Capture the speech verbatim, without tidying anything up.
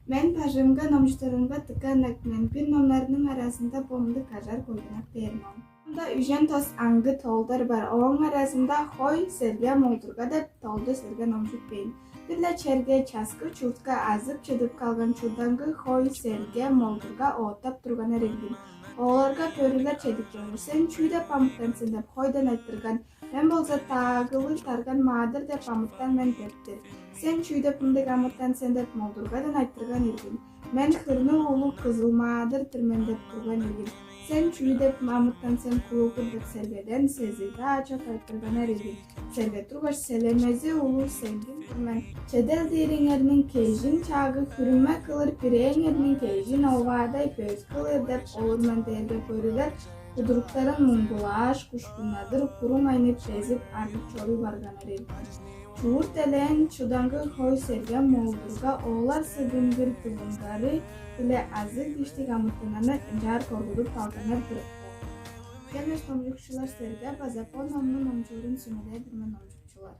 Мен бажыңга номчуттарымга дыка ынак мен. Бир номнарның аразында бо мындыг кажар койгунак дээр ном. Мында үжен тос аңгы тоолдар бар. Ооң аразында хой, серге, молдурга деп тоолду силерге номчуп бээр мен. Бир-ле черге, часкы чуртка азып чыдып калган чудангы хой, серге, молдурга оотап турганнар иргин. Оларга бөрүлер чедип чоруур. «Сен чүү деп амытан сен?» — деп хойдан айтырган. «Мен болза таагылыг тарган маадыр деп амытан мен» — дептир. «Сен чүү деп ындыг амытан сен?» — деп молдургадан айтырган иргин. «Мен хырны улуг кызыл маадыр-дыр мен» — деп турган иргин. «Сен чүү деп амытан сен, кулугур?» — деп сергеден сезигде ачак айтырганнар иргин. Серге тургаш: «Селемези улуг сеңгин-дир мен. Чедел диириңерниң кежин чаагы хүрүме кылыр, бирээңерниң кежин оваадай бөс кылыр» — деп олур мен дээрге, бөрүлер кудуруктарын муңгулааш, кушкуннадыр, курум айнып безип, арлып чоруй барганнар иргин. Чуурт элээн чудангы хой, серге, молдурга оолар сыгынгыр дылыңгары-биле азыг диштиг амытаннарны ынчаар коргудуп калганнар-дыр. Демеш номчукчулар, силерге база бо номну номчуурун сүмелээр-дир мен, номчукчулар.